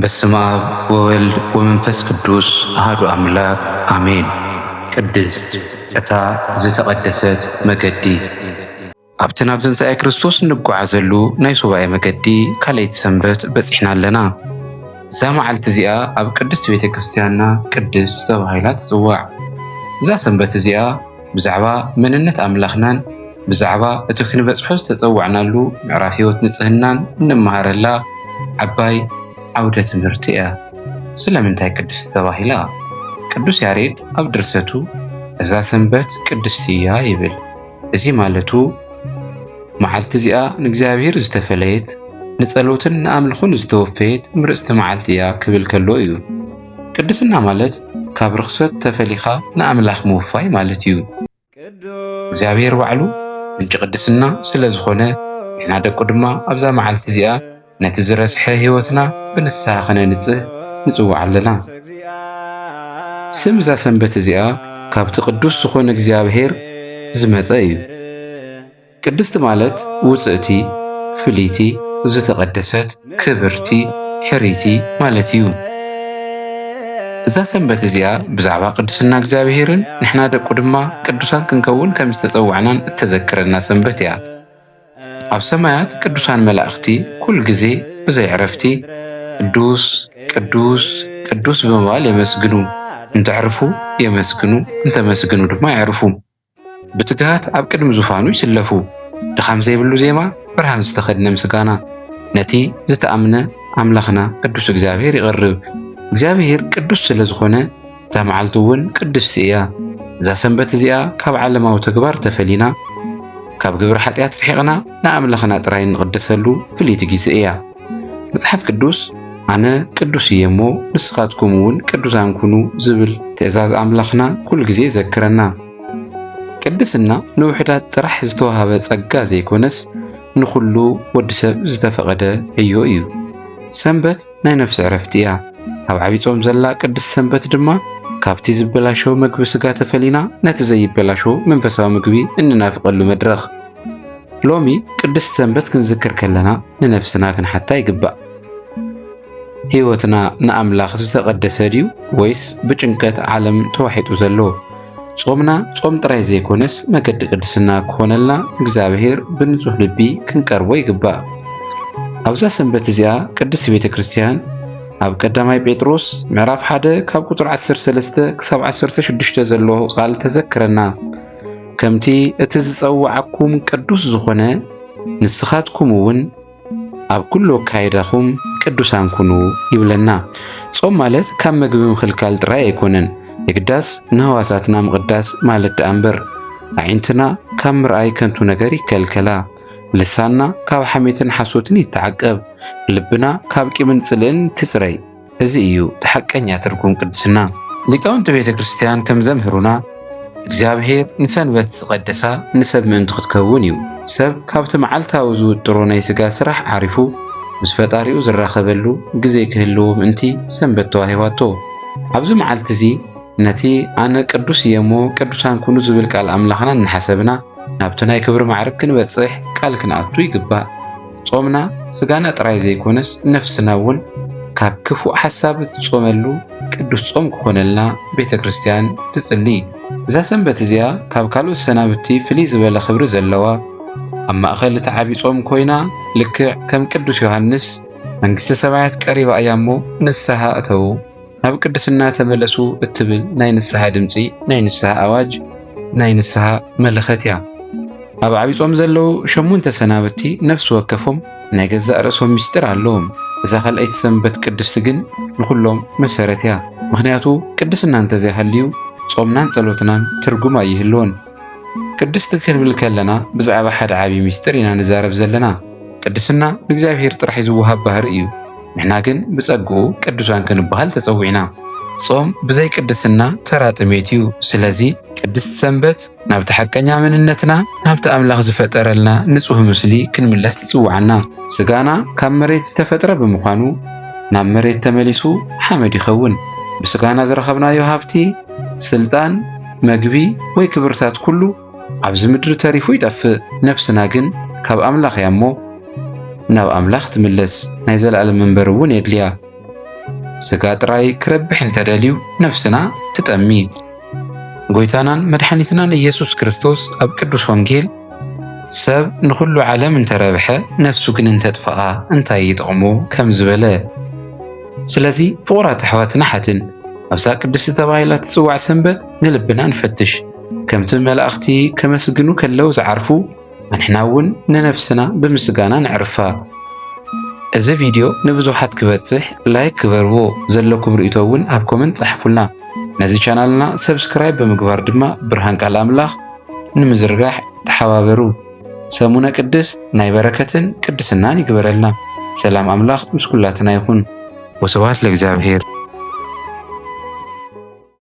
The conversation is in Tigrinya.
በስመ አብ ወወልድ ወመንፈስ ቅዱስ አሐዱ አምላክ አሜን። ቅድስት፣ እታ ዝተቐደሰት መገዲ። ኣብቲ ናብ ትንሳኤ ክርስቶስ እንጓዓዘሉ ናይ ሱባኤ መገዲ ካልኣይቲ ሰንበት በጺሕና ኣለና። እዛ መዓልቲ እዚኣ ኣብ ቅድስት ቤተ ክርስቲያንና ቅድስት ተባሂላ ትጽዋዕ። እዛ ሰንበት እዚኣ ብዛዕባ መንነት ኣምላኽናን ብዛዕባ እቲ ክንበጽሖ ዝተጸዋዕናሉ ምዕራፍ ህይወት ንጽህናን እንመሃረላ ዓባይ ዓውደ ትምህርቲ እያ። ስለምንታይ ቅድስቲ ተባሂላ? ቅዱስ ያሬድ ኣብ ድርሰቱ "እዛ ሰንበት ቅድስቲ እያ" ይብል። እዚ ማለቱ መዓልቲ እዚኣ ንእግዚኣብሔር ዝተፈለየት፣ ንጸሎትን ንኣምልኾን ዝተወፈየት ምርጽቲ መዓልቲ እያ ክብል ከሎ እዩ። ቅድስና ማለት ካብ ርኽሰት ተፈሊኻ ንኣምላኽ ምውፋይ ማለት እዩ። እግዚኣብሔር ባዕሉ ምንጪ ቅድስና ስለ ዝኾነ፣ ንሕና ደቁ ድማ ኣብዛ መዓልቲ እዚኣ ነቲ ዝረስሐ ህይወትና ብንስሓ ክነንጽህ ንጽዋዕ ኣለና። ስም እዛ ሰንበት እዚኣ ካብቲ ቅዱስ ዝኾነ እግዚኣብሔር ዝመጸ እዩ። ቅድስቲ ማለት ውጽእቲ፣ ፍልይቲ፣ ዝተቐደሰት፣ ክብርቲ፣ ሕርይቲ ማለት እዩ። እዛ ሰንበት እዚኣ ብዛዕባ ቅድስና እግዚኣብሔርን ንሕና ደቁ ድማ ቅዱሳን ክንከውን ከም ዝተጸዋዕናን እተዘክረና ሰንበት እያ። ኣብ ሰማያት ቅዱሳን መላእኽቲ ኩል ግዜ ብዘይ ዕረፍቲ "ቅዱስ፣ ቅዱስ፣ ቅዱስ" ብምባል የመስግኑ። እንተዕርፉ የመስግኑ፣ እንተመስግኑ ድማ የዕርፉ። ብትግሃት ኣብ ቅድሚ ዙፋኑ ይስለፉ። ድኻም ዘይብሉ ዜማ፣ ብርሃን ዝተኸድነ ምስጋና ነቲ ዝተኣምነ ኣምላኽና ቅዱስ እግዚኣብሔር ይቐርብ። እግዚኣብሔር ቅዱስ ስለ ዝኾነ፣ እታ መዓልቲ እውን ቅድስቲ እያ። እዛ ሰንበት እዚኣ ካብ ዓለማዊ ተግባር ተፈሊና፣ ካብ ግብሪ ሓጢኣት ርሒቕና ንኣምላኽና ጥራይ እንቕደሰሉ ፍልይቲ ግዜ እያ። መጽሓፍ ቅዱስ፣ "ኣነ ቅዱስ እየ እሞ ንስኻትኩም እውን ቅዱሳን ኩኑ" ዝብል ትእዛዝ ኣምላኽና ኩሉ ግዜ ይዘክረና። ቅድስና ንውሑዳት ጥራሕ ዝተዋህበ ጸጋ ዘይኮነስ፣ ንኹሉ ወዲ ሰብ ዝተፈቐደ ዕዮ እዩ። ሰንበት ናይ ነፍሲ ዕረፍቲ እያ። ኣብ ዓቢ ጾም ዘላ ቅድስቲ ሰንበት ድማ፣ ካብቲ ዝበላሾ መግቢ ስጋ ተፈሊና፣ ነቲ ዘይበላሾ መንፈሳዊ ምግቢ እንናፍቐሉ መድረኽ። ሎሚ ቅድስቲ ሰንበት ክንዝክር ከለና፣ ንነፍስና ክንሓታ ይግባእ። ህይወትና ንኣምላኽ ዝተቐደሰ ድዩ፣ ወይስ ብጭንቀት ዓለም ተዋሒጡ ዘሎ? ጾምና ጾም ጥራይ ዘይኮነስ፣ መገዲ ቅድስና ክኾነልና፣ እግዚኣብሔር ብንጹህ ልቢ ክንቀርቦ ይግባእ። ኣብዛ ሰንበት እዚኣ፣ ቅድስቲ ቤተ ክርስቲያን ኣብ ቀዳማይ ጴጥሮስ ምዕራፍ ሓደ ካብ ቁጽሪ ዓሰርተ ሰለስተ ክሳብ ዓሰርተ ሽዱሽተ ዘሎ ቃል ተዘክረና። "ከምቲ እቲ ዝጸውዓኩም ቅዱስ ዝኾነ፣ ንስኻትኩም እውን ኣብ ኩሉ ኣካይዳኹም ቅዱሳን ኩኑ" ይብለና። ጾም ማለት ካብ መግቢ ምኽልካል ጥራይ ኣይኮነን፣ የግዳስ ንህዋሳትና ምቕዳስ ማለት ደኣ እምበር። ኣዒንትና ካብ ምርኣይ ከንቱ ነገር ይከልከላ፣ ልሳንና ካብ ሓሜትን ሓሶትን ይተዓቀብ፣ ልብና ካብ ቂምን ጽልእን ትጽረይ። እዚ እዩ እቲ ሓቀኛ ትርጉም ቅድስና። ሊቃውንቲ ቤተ ክርስቲያን ከም ዘምህሩና፣ እግዚኣብሔር ንሰንበት ዝቐደሳ ንሰብ ምእንቲ ክትከውን እዩ። ሰብ ካብቲ መዓልታዊ ዝውጥሮ ናይ ሥጋ ስራሕ ዓሪፉ ምስ ፈጣሪኡ ዝራኸበሉ ግዜ ክህልዎ ምእንቲ ሰንበት ተዋሂባቶ። ኣብዚ መዓልቲ እዚ ነቲ "ኣነ ቅዱስ እየ እሞ ቅዱሳን ኩኑ" ዝብል ቃል ኣምላኽና እናሓሰብና፣ ናብቲ ናይ ክብሪ ማዕርግ ክንበጽሕ ቃል ክንኣቱ ይግባእ። ጾምና ስጋና ጥራይ ዘይኮነስ፣ ነፍስና እውን ካብ ክፉእ ሓሳብ እትጾመሉ ቅዱስ ጾም ክኾነልና ቤተ ክርስቲያን ትጽሊ። እዛ ሰንበት እዚኣ ካብ ካልኦት ሰናብቲ ፍልይ ዝበለ ክብሪ ዘለዋ፣ ኣብ ማእከል እቲ ዓቢ ጾም ኮይና፣ ልክዕ ከም ቅዱስ ዮሃንስ፣ "መንግስተ ሰማያት ቀሪባ እያ እሞ ንስሓ እተዉ፣ ናብ ቅድስና ተመለሱ" እትብል ናይ ንስሓ ድምጺ፣ ናይ ንስሓ ኣዋጅ፣ ናይ ንስሓ መለኸት እያ። ኣብ ዓቢ ጾም ዘለዉ ሸሞንተ ሰናብቲ ነፍሲ ወከፎም ናይ ገዛእ ርእሶም ምስጢር ኣለዎም። እዛ ካልኣይቲ ሰንበት ቅድስቲ ግን ንኹሎም መሰረት እያ። ምኽንያቱ ቅድስና እንተዘይሃልዩ ጾምናን ጸሎትናን ትርጉም ኣይህልዎን። ቅድስቲ ክንብል ከለና ብዛዕባ ሓደ ዓቢ ምስጢር ኢና ንዛረብ ዘለና። ቅድስና ንእግዚኣብሔር ጥራሕ ዝወሃብ ባህሪ እዩ። ንሕና ግን ብጸግኡ ቅዱሳን ክንበሃል ተጸዊዕና። ጾም ብዘይ ቅድስና ተራ ጥሜት እዩ። ስለዚ ቅድስቲ ሰንበት ናብቲ ሓቀኛ መንነትና፣ ናብቲ ኣምላኽ ዝፈጠረልና ንጹህ ምስሊ ክንምለስ ትጽውዓና። ስጋና ካብ መሬት ዝተፈጥረ ብምዃኑ፣ ናብ መሬት ተመሊሱ ሓመድ ይኸውን። ብስጋና ዝረኸብናዮ ሃብቲ፣ ስልጣን፣ መግቢ ወይ ክብርታት ኩሉ ኣብዚ ምድሪ ተሪፉ ይጠፍእ። ነፍስና ግን ካብ ኣምላኽ እያ እሞ፣ ናብ ኣምላኽ ትምለስ፣ ናይ ዘለኣለም መንበሪ እውን የድልያ። ስጋ ጥራይ ክረብሕ እንተደልዩ ነፍስና ትጠሚ። ጎይታናን መድሓኒትናን ኢየሱስ ክርስቶስ ኣብ ቅዱስ ወንጌል ሰብ ንኹሉ ዓለም እንተረብሐ ነፍሱ ግን እንተጥፍኣ እንታይ ይጠቕሞ ከም ዝበለ። ስለዚ ፍቑራት ኣሕዋትን ኣሓትን ኣብዛ ቅድስቲ ተባሂላ ትጽዋዕ ሰንበት ንልብና ንፈትሽ። ከምቲ መላእኽቲ ከመስግኑ ከለዉ ዝዓርፉ ኣንሕና እውን ንነፍስና ብምስጋና ነዕርፋ። እዚ ቪድዮ ንብዙሓት ክበጽሕ ላይክ ግበርዎ፣ ዘለኩም ርእይቶ እውን ኣብ ኮመንት ጸሓፉልና። ነዚ ቻናልና ሰብስክራይብ ብምግባር ድማ ብርሃን ቃል ኣምላኽ ንምዝርጋሕ ተሓባበሩ። ሰሙነ ቅድስት ናይ በረከትን ቅድስናን ይግበረልና። ሰላም ኣምላኽ ምስ ኩላትና ይኹን። ወስብሐት ለእግዚኣብሔር።